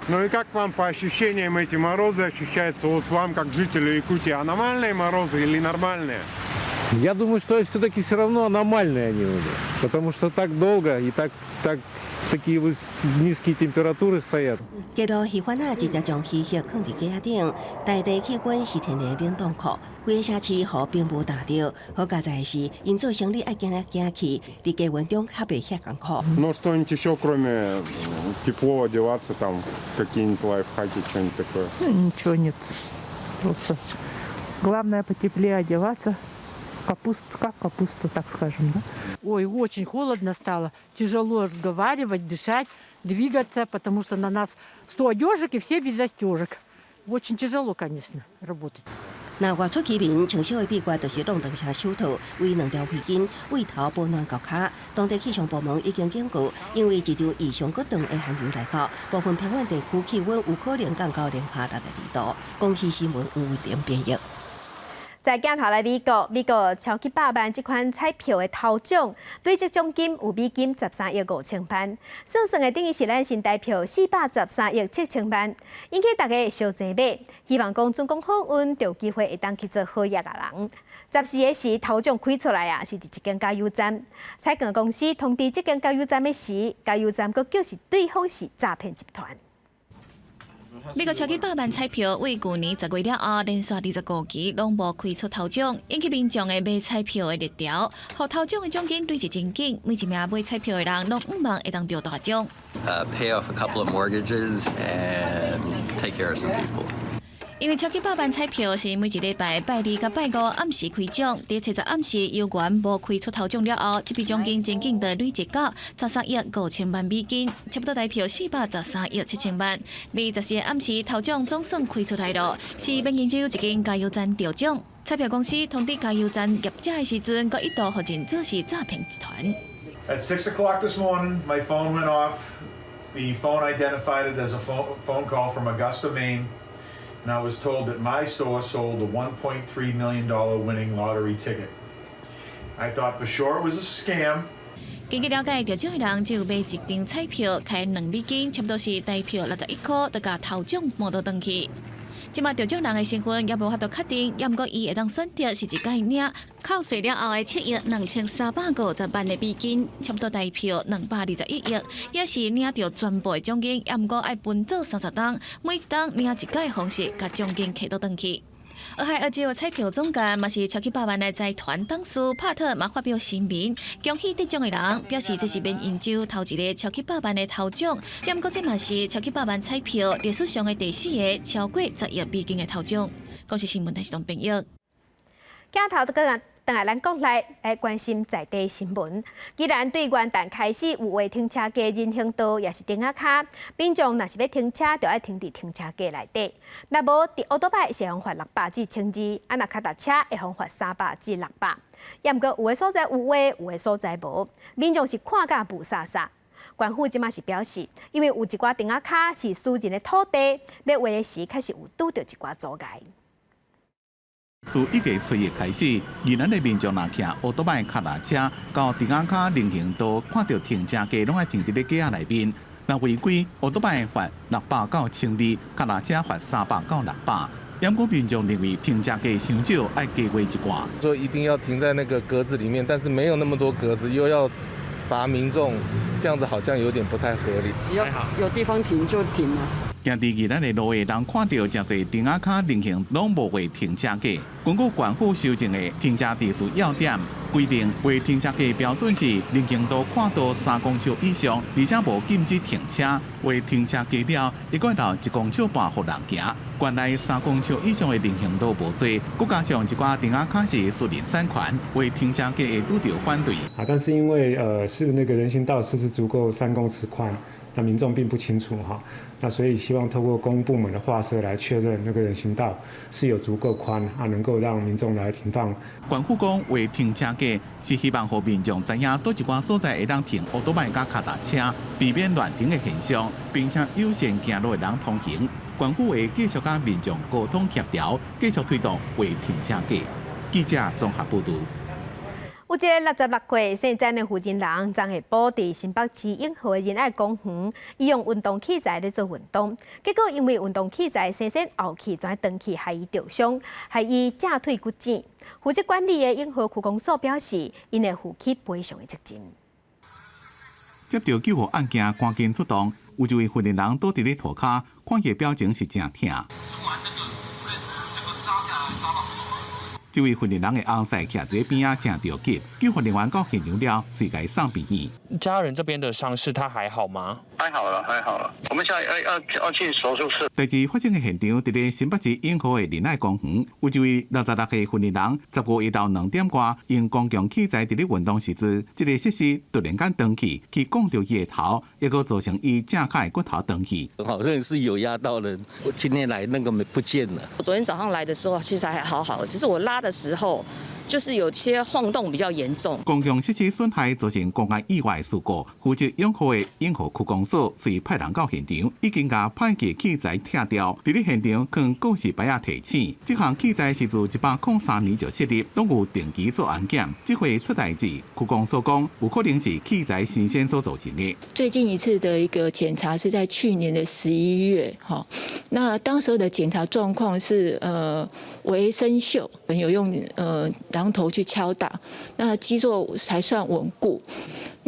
Ну и как вам по ощущениям эти морозы ощущаются вот вам, как жителю Якутии, аномальные морозы или нормальные? Я думаю, что все-таки все равно аномальные они уже, потому что так долго и такие низкие температуры стоят. 街路魚販仔直接將魚肉囥佇架仔頂，大地氣溫是天然冷凍庫，規個城市予冰霧罩著。好佳哉的是，𪜶做生理愛行來行去，佇低溫中較袂遐艱苦。 Ну что-нибудь еще, кроме тепло одеваться, там какие-нибудь лайфхаки, что-нибудь такое? Ну, ничего нет. Просто главное потеплее одеваться. Капусту, как капусту, так скажем, да? Ой, очень холодно стало. Тяжело разговаривать, дышать, двигаться, потому что на нас 100 одежек и все без застежек. Очень тяжело, конечно, работать. 若外出居民穿少的秘訣就是挵兩層手套，圍兩條圍巾，對頭保暖到跤。當地氣象部門已經警告，因為一場異常閣長的寒流來到，部分偏遠地區氣溫有可能降到零下62度。公視新聞吳偉玲編譯。再鏡頭來美國，美國超過百萬這款彩票的頭獎，累積獎金有美金13億5千萬，算算的等於是咱新台票413億7千萬，引起大家相爭買，希望講準講好運，就有機會會當去做好額仔人。14個時頭獎開出來啊，是佇一間加油站，彩券公司通知這間加油站的時，加油站閣叫是對方是詐騙集團。美國超過百萬彩票，對舊年10月了後，連續25期攏無開出頭獎，引起民眾的買彩票的熱潮，予頭獎的獎金累積真緊，每一名買彩票的人攏向望會當著大獎。 Pay off a couple of mortgages and take care of some people. 因為超過百萬彩票是每一禮拜拜二佮拜五暗時開獎，佇七十暗時猶原無開出頭獎了後，這筆獎金真緊就累積到13億5千萬美金，差不多台票413億7千萬。而14個暗時頭獎總算開出來咯，是緬因州一間加油站得獎。彩票公司通知加油站業者的時陣，閣一度予認做是詐騙集團。 At 6 o'clock this morning, my phone went off. The phone identified it as a phone call from Augusta, Maine. And I was told that my store sold a $1.3 million winning lottery ticket. I thought for sure it was a scam. 根據了解，得獎的人只有買一張彩票，開2美金，差不多是台票61塊，就共頭獎摸倒轉去。這馬得獎人的身份猶無法度確定，猶毋過伊會當選擇是一擺領扣稅了後的7億2350萬的美金，差不多台票221億，也是領著全部的獎金，猶毋過愛分做30冬，每一冬領一擺的方式，共獎金提倒轉去。俄亥俄州彩票總監嘛是超過百萬的財團董事帕特嘛發表聲明，恭喜得獎的人，表示這是緬因州頭一个超過百萬的頭獎，毋過這嘛是超過百萬彩票歷史上的第四个超過10億美金的頭獎。公視新聞台是東編譯。鏡頭閣轉來咱國內來關心在地新聞。既然對元旦開始有畫停車格人行道，抑是燈仔跤，民眾若是欲停車，就愛停佇停車格內底。若無佇歐多拜是會予罰600至1200，啊若跤踏車會予罰300至600。猶毋過有的所在有畫，有的所在無，民眾是看甲霧煞煞。縣府這馬是表示，因為有一寡燈仔跤是私人的土地，欲畫的時確實有拄著一寡阻礙。自1月初1開始，宜蘭的民眾若騎歐多拜跤踏車到燈仔跤人行道，看著停車格攏愛停佇咧格仔內面，若違規，歐多擺罰600到1200，腳踏車罰300到600。毋過民眾認為停車格傷少，愛加劃一寡。說一定要停在那個格子裡面，但是沒有那麼多格子，又要罰民眾，這樣子好像有點不太合理。只要有地方停就停了。行佇宜蘭的路會當看著誠濟釘仔跤人行攏無畫停車格。根據縣府修正的停車秩序要點規定，畫停車格標準是人行道闊度3公尺以上，而且無禁止停車。畫停車格了，會閣留1.5公尺予人行。縣內3公尺以上的人行道無濟，閣加上一寡釘仔跤是私人產權，畫停車格會拄著反對。啊，但是因為是那個人行道是不是足夠3公尺寬？那民眾並不清楚哈，那所以希望透過公部門的劃設來確認那個人行道是有足夠寬啊，能夠讓民眾來停放。縣府講畫停車格是希望予民眾知影佗一寡所在會當停歐多擺佮腳踏車，避免亂停的現象，並且優先行路的人通行。縣府會繼續佮民眾溝通協調，繼續推動畫停車格。記者綜合報導。有一个66歲姓詹的婦人人，昨下晡佇新北市永和的仁愛公園，伊用運動器材咧做運動，結果因為運動器材生生後去轉斷去，害伊著傷，害伊正腿骨折。負責管理的永和區公所表示，𪜶會負起賠償的責任。接著救護案件，趕緊出動，有一位婦人人倒佇咧塗跤，看伊表情是誠疼。這位婦人的翁婿徛佇邊仔，誠著急，救護人員到現場了，隨共送病院。家人這邊的傷勢，他還好嗎？還好了，還好了。我們現在要進手術室。代誌發生的現場，佇咧新北市永和的仁愛公園，有一位66歲婦人人，15下晝2點外，用公共器材佇咧運動時陣，這個設施突然間斷去，去摃著伊的頭，抑閣造成伊正跤的骨頭斷去。好像是有壓到人，我今天來那個沒不見了。我昨天早上來的時候，其實還好好的，只是我拉的時候，就是有些晃動比較嚴重。公共設施損害造成公安意外事故，負責養護的永和區公所隨派人到現場，已經共歹去器材拆掉。佇咧現場，放告示牌仔提醒，這項器材是自103年就設立，攏有定期做安檢。這回出代誌，區公所講有可能是器材生鏽所造成的。最近一次的一個檢查是在去年的11月，哈，那當時候的檢查狀況是微生鏽，有用榔頭去敲打，那基座還算穩固。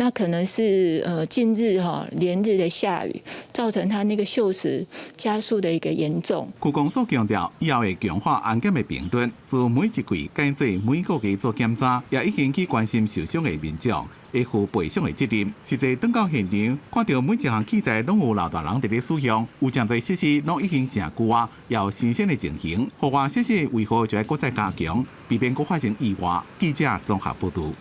那可能是近日哈連日的下雨，造成它那個鏽蝕加速的一個嚴重。區公所強調，以後會強化安檢的頻率，自每一季改做每個月做檢查，也已經去關心受傷的民眾，會負賠償的責任。實際轉到現場，看著每一項器材攏有老大人佇咧使用，有誠濟設施攏已經誠舊啊，也有生鏽的情形，戶外設施維護就愛閣再加強，避免閣發生意外。記者綜合報導。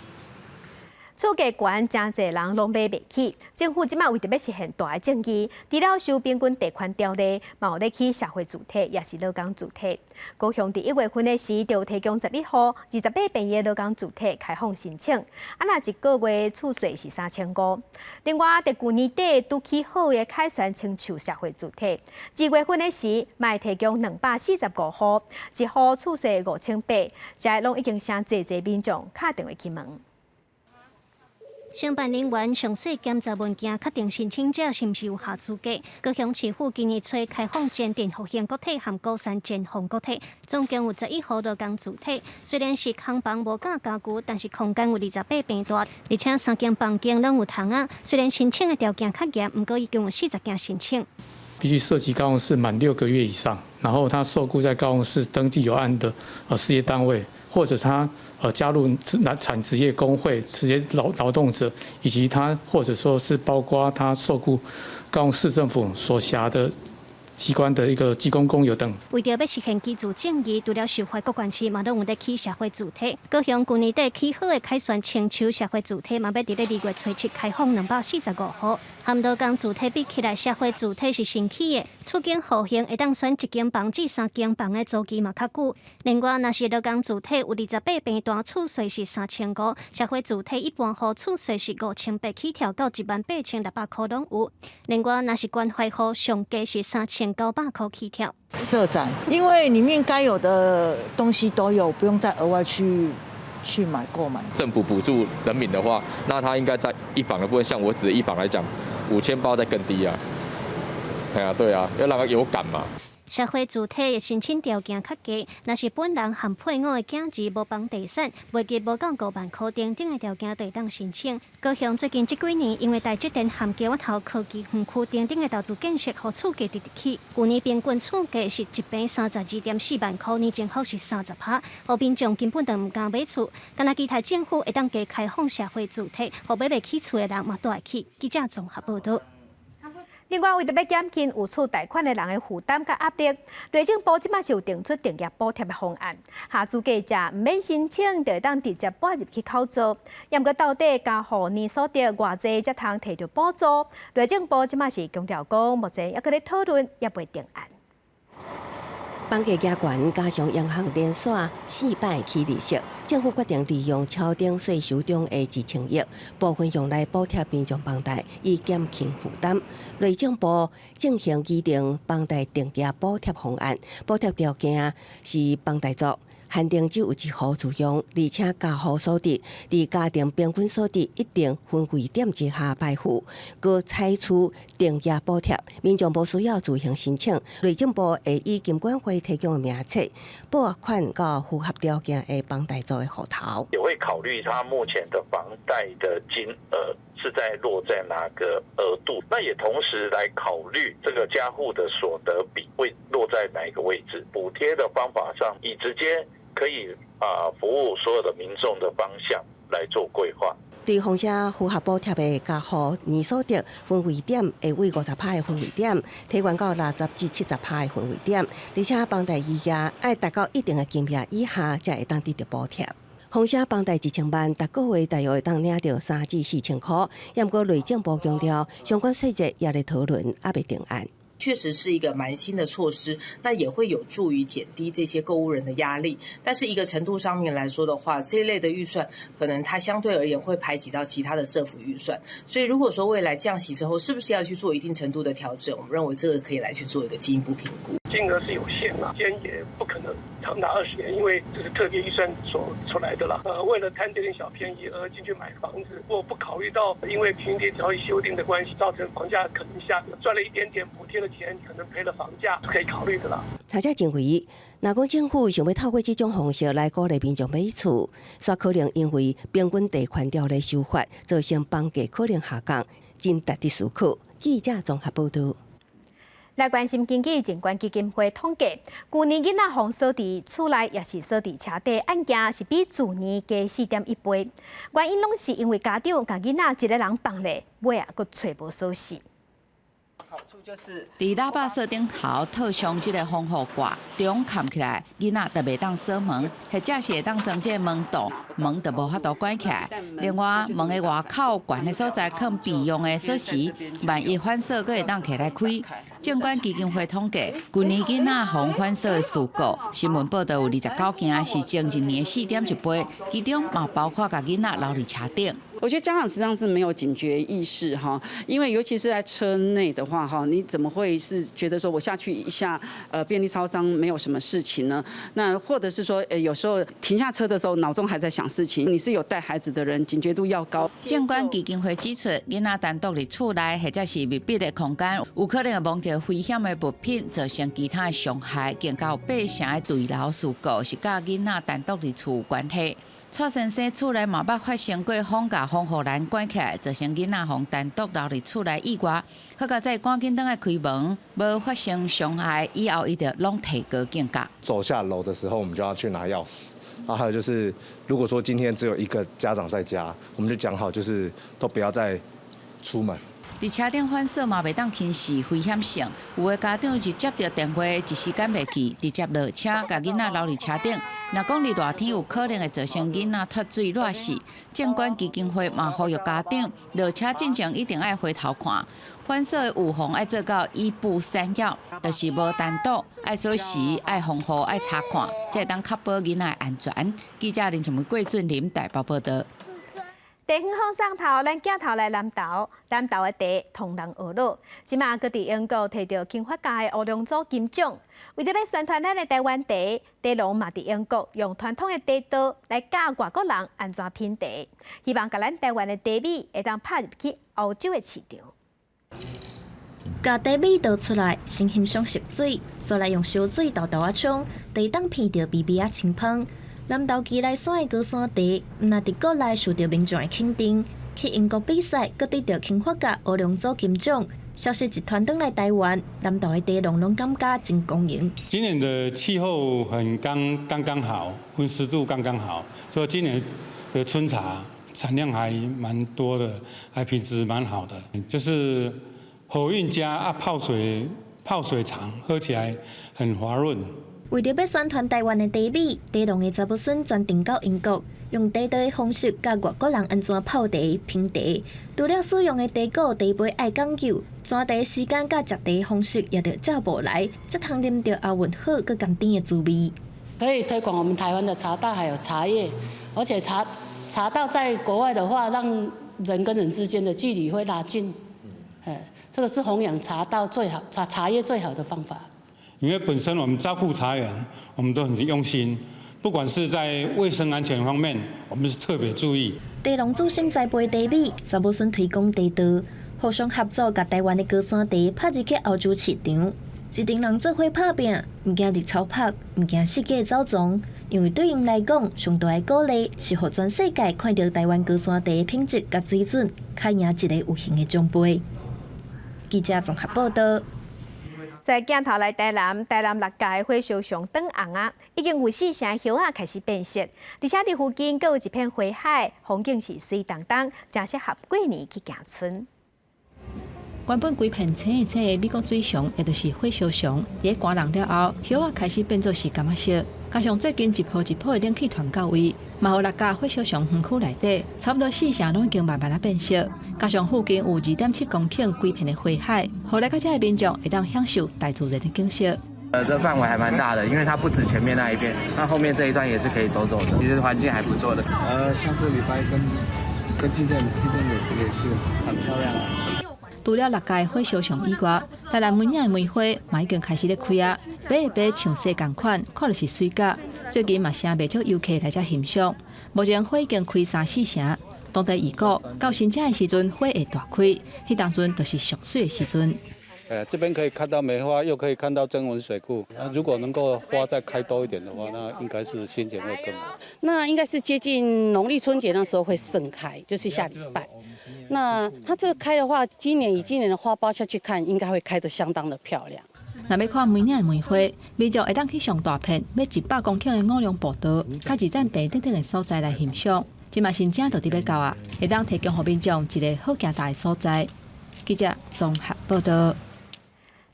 厝價懸，誠濟人攏買袂起。政府這馬為著欲實現大的正義，除了修平均地權條例，嘛有咧起社會住宅，抑是勞工住宅。高雄佇1月份的時，就提供11戶28平的勞工住宅開放申請。啊，若一個月厝稅是3500。另外，佇舊年底拄起好的凱旋青樹社會住宅，2月份的時，嘛會提供245戶，一戶厝稅5800，這攏已經誠濟濟民眾敲電話去問。承辦人員詳細檢查文件，確定申請者是毋是有合資格。高雄市府今年初開放前鎮復興國體和鼓山前峰國體，總共有11戶勞工住宅。雖然是空房無佮家具，但是空間有28平大，而且三間房間攏有窗仔。雖然申請的條件較嚴，毋過已經有40件申請。必須涉及高雄市滿6個月以上，然後他受僱在高雄市登記有案的事業單位，或者他加入產職業工會、職業勞動者，以及他或者說是包括他受僱高雄市政府所轄的機關的一個機工工友等。為著欲實現居住正義，除了受惠各縣市嘛，攏有咧起社會住宅。高雄舊年底起好的凱旋青樹社會住宅嘛，欲佇咧2月初7開放245戶。和勞工住宅比起來，社會住宅是新起的，厝間戶型會當選一間房至三間房的租期嘛較久。另外，若是勞工住宅有28平大，厝稅是3500；社會住宅一般戶厝稅是5800起跳到18,600箍攏有。另外，若是關懷戶上低是3900箍起跳。社宅，因為裡面該有的東西都有，不用再額外去買購買。政府補助人民的話，那他應該在一房的部分，像我指的一房來講， 5000包再更低啊。哎呀，對啊，要讓他有感嘛。社會住宅的申請條件較低，若是本人和配偶的囝兒無房地產，月入無夠5萬箍等等的條件，就會當申請。高雄最近這幾年，因為台積電和基灣頭科技園區等等的投資建設，予厝價直直起。舊年平均厝價是一坪32.4萬箍，年增幅是30%，予民眾根本就毋敢買厝。敢若期待政府會當加開放社會住宅，予買袂起厝的人嘛蹛會起。記者綜合報導。另外，為著欲減輕有厝貸款的人的負擔佮壓力，內政部這擺是有定出定額補貼的方案，合資格者毋免申請，就會當直接撥入去扣租。毋過到底家戶年所得偌濟才通提著補助？內政部這擺是強調講，目前猶閣咧討論，猶未定案。房價加懸，加上央行連續4擺起利息，政府決定利用超定稅收中的1000億，部分用來補貼民眾房貸，以減輕負擔。內政部進行擬定房貸定額補貼方案，補貼條件是房貸族限定只有一戶住用，而且家戶所得佇家庭平均所得一定分位點之下排付，閣採取定額補貼，民眾無需要自行申請，內政部會以金管會提供的名冊撥款到符合條件的房貸族的戶頭。也會考慮他目前的房貸的金額是在落在哪個額度，那也同時來考慮這個家戶的所得比會落在哪一個位置。補貼的方法上，以直接可以服務所有的民眾的方向來做規劃。對房者符合補貼的家戶年所得分位點會為50%的分位點，提懸到60至70%的分位點，而且房貸餘額愛達到一定的金額以下，才會當得著補貼。房舍房貸1000萬，逐個月大約會當領著3至4千箍。毋過內政部強調，相關細節猶咧討論，猶未定案。確實是一個蠻新的措施，那也會有助於減低這些購屋人的壓力。但是一個程度上面來說的話，這一類的預算可能它相對而言會排擠到其他的社福預算。所以如果說未來降息之後，是不是要去做一定程度的調整？我們認為這個可以來去做一個進一步評估。金額是有限嘛，時間也不可能長達20年，因為這是特別預算所出來的啦。為了貪這點小便宜而進去買房子，如果不考慮到因為平均條例修訂的關係，造成房價可能下跌，賺了一點點補貼的錢，可能賠了房價，是可以考慮的啦。學者認為，若講政府想欲透過這種方式來鼓勵民眾買厝，煞可能因為平均地權條例修法，造成房價可能下降，真值得思考。記者綜合報導。來關心經濟人權基金會統計，舊年囡仔予鎖佇厝內，抑是鎖佇車底案件是比去年加4.1倍。原因攏是因為家長共囡仔一个人放咧，尾仔閣揣無鎖匙。佇喇叭鎖頂頭套上這个防護掛，中崁起來，囡仔就袂當鎖門，或者是會當裝這个門擋，門就無法度關起來。另外，門的外口懸的所在囥備用的鎖匙，萬一反鎖，閣會當提來開。政管基金會統計，舊年囡仔予反鎖的事故，新聞報導有29件，是前一年4.1倍，其中嘛包括共囡仔留佇車頂。我覺得家長實際上是沒有警覺意識哈，因為尤其是在車內的話哈，你怎麼會是覺得說我下去一下，便利超商沒有什麼事情呢？那或者是說，有時候停下車的時候，腦中還在想事情。你是有帶孩子的人，警覺度要高。政管基金會指出，囡仔單獨佇厝內或者是密閉的空間，有可能會摸著危險的物品，造成其他的傷害。更加有8成的墜樓事故是佮囡仔單獨佇厝有關係。蔡先生厝內嘛捌發生過予共防護欄關起來，造成囡仔予單獨留佇厝內意外。好佳哉趕緊轉來開門，無發生傷害，以後伊就攏提高警覺。走下樓的時候，我們就要去拿鑰匙。啊，還有就是，如果說今天只有一個家長在家，我們就講好，就是都不要再出門。佇車頂反鎖嘛，袂當輕視危險性。有的家長是接著電話，一時間袂記，直接落車，共囡仔留佇車頂。若講佇熱天有可能會造成囡仔脫水熱死。政管基金會嘛呼籲家長落車進前一定愛回頭看，反鎖的預防愛做到一不三要，就是無單獨，愛鎖匙，愛防護，愛查看，才會當確保囡仔的安全。記者林靜梅、郭俊林台北報導。地方放送頭，咱鏡頭來南投，南投的茶予人呵咾。這馬閣佇英國提著金髮界的烏龍組金獎，為著欲宣傳咱的台灣茶，茶農嘛佇英國用傳統的茶道來教外國人按怎品茶，希望共咱台灣的茶米會當拍入去歐洲的市場。共茶米倒出來，先欣賞色水，煞來用燒水沓沓仔沖，就會當鼻著微微仔清芳。南投奇萊山的高山茶，毋但佇國內受著民眾的肯定，去英國比賽，閣得著金髮佮烏龍組金獎。消息一傳轉來台灣，南投的茶農攏感覺真光榮。今年的氣候很剛剛剛好，溫濕度剛剛好，所以今年的春茶產量還蠻多的，還品質蠻好的，就是火韻佳啊，泡水長，喝起來很滑潤。為著欲宣傳台灣的茶米，茶農的查某孫專程到英國，用地道的方式教外國人按怎泡茶、品茶。除了使用的茶果、茶杯愛講究，煎茶時間佮食茶方式也著照步來，才通啉著喉韻好、閣甘甜的滋味。可以推廣我們台灣的茶道還有茶葉，而且茶道在國外的話，讓人跟人之間的距離會拉近。哎，這個是弘揚茶道最好、茶葉最好的方法。因為本身我們照顧茶園，我們都很用心，不管是在衛生安全方面，我們是特別注意。茶農主心栽培茶米，查某孫推廣茶道，互相合作，共台灣的高山茶拍入去歐洲市場。一陣人做伙拍拚，毋驚日頭曬，毋驚四界走傱，因為對𪜶來講，上大的鼓勵是予全世界看著台灣高山茶的品質佮水準，較贏一個有形的獎杯。記者綜合報道。在鏡頭來台南，台南六甲的火燒倯轉紅啊，已經有四成葉仔開始變色，而且佇附近閣有一片花海，風景是媠當當，誠適合過年去行春。原本規片青青的美國水松，也就是火燒倯，佇咧寒涼了後，葉仔開始變做是柑仔色。加上最近一波一波的冷氣團到位，嘛予六甲火燒倯園區內底，差不多四成攏已經慢慢仔變色。加上附近有2.7公頃規片的花海，予來到遮的民眾會當享受大自然的景色。這範圍還蠻大的，因為它不止前面那一邊，那後面這一段也是可以走走的，其實環境還不錯的。上個禮拜跟今天也是很漂亮。除了六甲的火燒倯以外，台南梅嶺的梅花嘛已經開始咧開啊，白的白像雪仝款，看著是媠甲。最近嘛誠袂少遊客來遮欣賞。目前花已經開三四成，當地預估到新正的時陣花會大開，彼當陣就是上媠的時陣。這邊可以看到梅花，又可以看到曾文水庫。那如果能夠花再開多一點的話，那應該是心情會更好。那應該是接近農曆春節那時候會盛開，就是下禮拜。那它這個開的話，今年以今年的花苞下去看，應該會開得相當的漂亮。若欲看梅嶺的梅花，民眾會當去上大片，欲100公頃的五龍步道，佮二棧坪等等的所在來欣賞。這嘛新正就佇欲到啊，會當提供予民眾一个好行大的所在。記者綜合報道。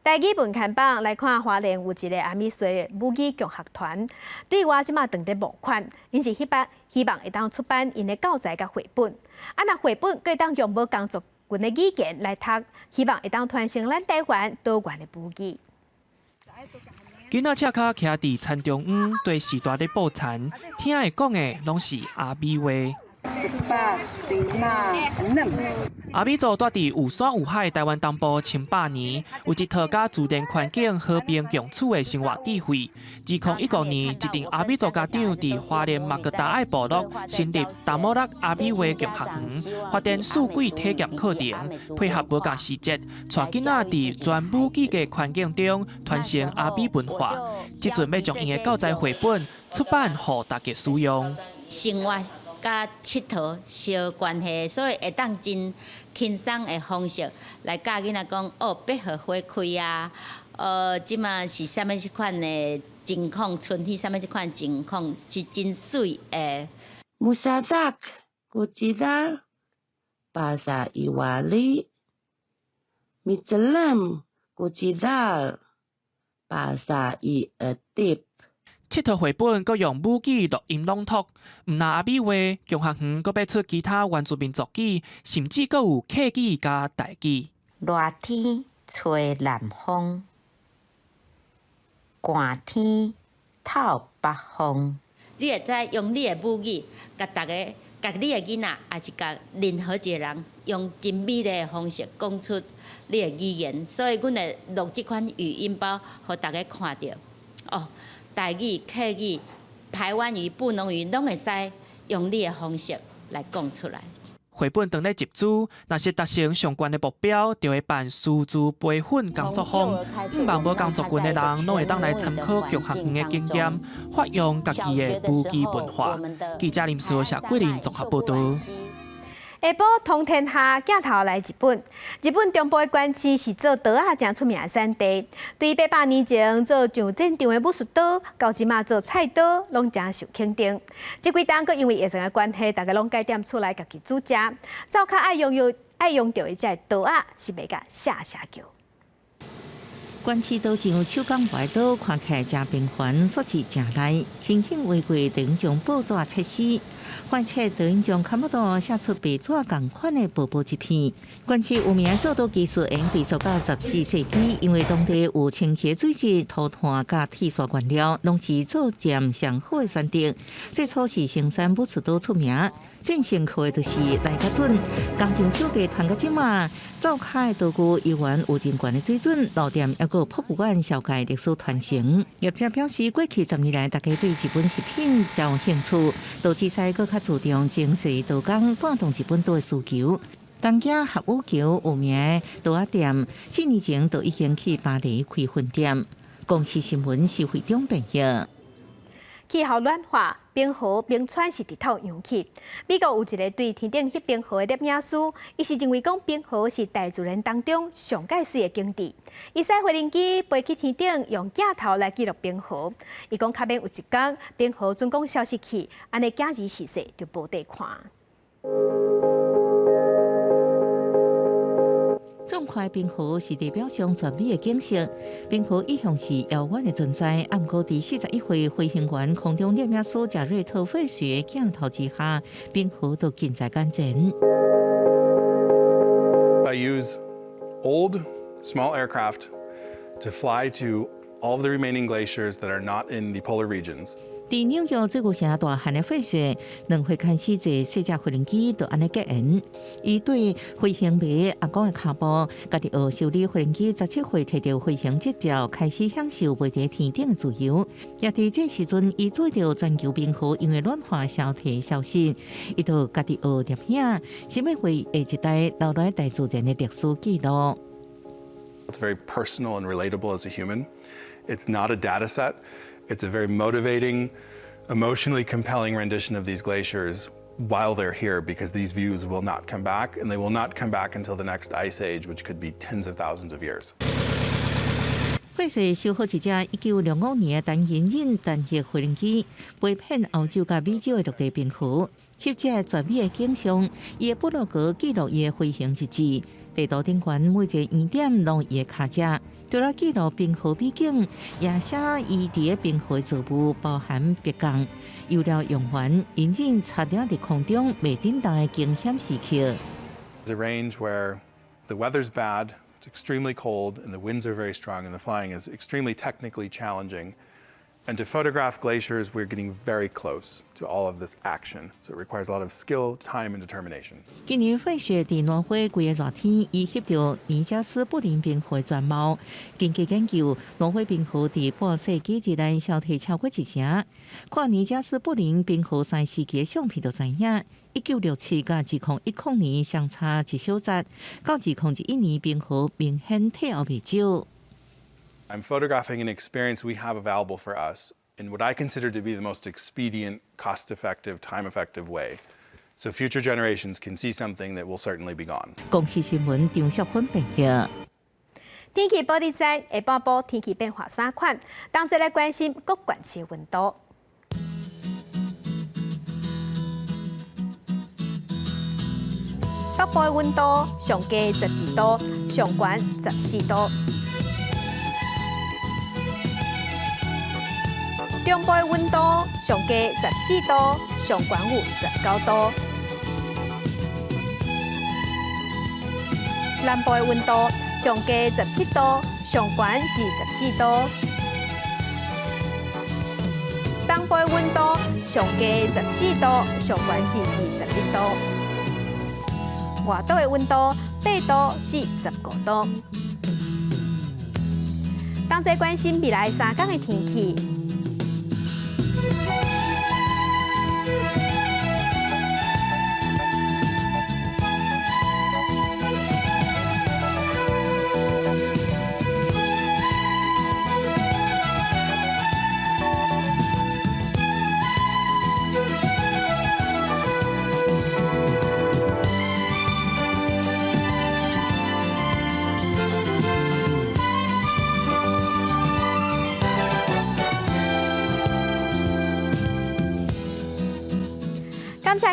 台語文看板來看，花蓮有一个阿美族母語共學團，對外這馬正佇募款，𪜶是彼擺希望會當出版𪜶的教材佮繪本。啊，若繪本閣會當用無仝族群的語言來讀，希望會當傳承咱台灣多元的母語。囡仔赤跤徛佇田中央，對序大咧布田，聽的講的攏是阿美話。 Sepa, lima, enam。阿美族蹛佇有山有海的台灣東部千百年，有一套佮自然環境和平共處的生活智慧。2015年，一陣阿美族家長佇花蓮馬格達愛部落成立達摩拉阿美話共學園，發展四季體驗課程，配合無仝時節，帶囡仔佇全母語的環境中傳承阿美文化。這陣欲將𪜶的教材繪本出版，予大家使用。生活佮𨑨迌相關係，所以會當真輕鬆的方式來教囡仔講哦，百合花開啊，這馬是啥物款的情況，春天啥物款情況是真媠的。 Mosadak kocida pasaiwali micelem kocidal pasaiedip。 𨑨迌繪本閣用母語錄音朗讀，毋但阿美話，共學園閣欲出其他原住民族語，甚至閣有客語佮台語。熱天吹南風，寒天透北風。你會使用你的母語，共逐个、共你的囡仔，抑是共任何一个人，用真美麗的方式講出你的語言。所以，阮會錄這款語音包，予逐家看著。哦，台語、客語、排灣語、布農語，攏會使用你的方式來講出來。繪本當咧集資，若是達成上懸的目標，就會辦師資培訓工作坊，向望無仝族群的人，攏會當來參考共學園的經驗，發揚家己的武技文化。記者林思謝桂林綜合報導。下晡通天下鏡頭來日本，日本中部的關市是做刀仔誠出名的產地。對800年前做上戰場的武士刀，到這馬做菜刀，攏誠受肯定。這幾冬閣因為疫情的關係，大家攏改踮厝內家己煮食，灶跤愛用用愛用著的這个刀仔是賣共嚇嚇叫。關市刀匠手工磨刀，看起來誠平凡，煞是誠利。輕輕劃過，就將報紙切絲。橫切就將差不多寫出白紙仝款的薄薄一片。關市有名做刀技術，沿追溯到14世紀，因為當地有清溪水質、塗炭佮鐵砂原料，攏是做劍上好的選擇。最初是生產武士刀出名，真正靠的就是來較準。工匠手藝傳到這馬，灶跤的刀具猶原有真懸的水準，老店猶閣有博物館紹介歷史傳承。業者表示，過去10年來，大家對日本食品誠有興趣，導致使閣較注重精細刀工，帶動日本刀的需求。東京合宇橋有名的刀仔店，4年前就已經去巴黎開分店。公視新聞施惠中編譯。氣候暖化，冰河冰川是直透融去。美國有一个對天頂翕冰河的攝影師，伊是認為講冰河是大自然當中上蓋媠的景致。伊駛飛行機飛去天頂，用鏡頭來記錄冰河。伊講較免有一工冰河準講消失去，按呢囝兒時勢就無得看。壯闊冰河是地表上絕美的景色。冰河一向是遙遠的存在，毋過佇41歲飛行員空中攝影師賈瑞特·費雪鏡頭之下，冰河都近在眼前。 I use old small aircraft to fly to all of the remaining glaciers that are not in the polar regions. 佇紐約水牛城大漢的費雪，2歲開始坐細隻飛行機，就按呢結緣。伊對飛行迷阿公的跤步，家己學修理飛行機，17歲提著飛行執照，開始享受飛佇天頂的自由。也佇這時陣，伊注意著全球冰河因為暖化消退消失，伊就家己學攝影，想欲為下一代留落大自然的歷史記錄。 It's very personal and relatable as a human. It's not a data set. It's a very motivating, emotionally compelling rendition of these glaciers while they're here because these views will not come back, and they will not come back until the next ice age, which could be tens of thousands of years. 費雪修好一隻1965年的單引擎單翼飛行機，飛遍歐洲佮美洲的陸地冰河，翕這絕美的景象。伊的部落格記錄伊的飛行日誌，地圖頂懸每一个圓點攏伊的跤跡。除了記錄冰河美景，也寫伊佇个冰河造物，包含白鋼、油料用完，引擎插佇佇空中袂振動的驚險時刻。 It's a range where the weather's bad, it's extremely cold, and the winds are very strong, and the flying is extremely technically challenging. And to photograph glaciers, we're getting very close to all of this action. So it requires a lot of skill, time, and determination. 今年費雪佇挪威規个熱天，伊翕著尼加斯布林冰河全貌。根據研究，挪威冰河佇半世紀之內消退超過一成。看尼加斯布林冰河三時期的相片就知影，1967佮2010年相差一小節，到2021年冰河明顯退後袂少。 I'm photographing an experience we have available for us in what I consider to be the most expedient, cost-effective, time-effective way, so future generations can see something that will certainly be gone. 公視新聞張淑芬編譯。天氣玻璃災，下半晡天氣變化三款，同齊來關心各縣市溫度。北部的溫度上低12度，上懸14度。中部的溫度上低14度，上懸有19度。南部的溫度上低17度，上懸24度。東部的溫度上低14度，上懸是21度。外島的溫度8度至15度。同齊關心未來3天的天氣。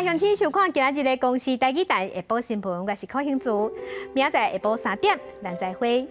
謝鄉親收看今仔日的公視台語台下晡新聞，我是柯興祖，明仔載下晡3點，咱再會。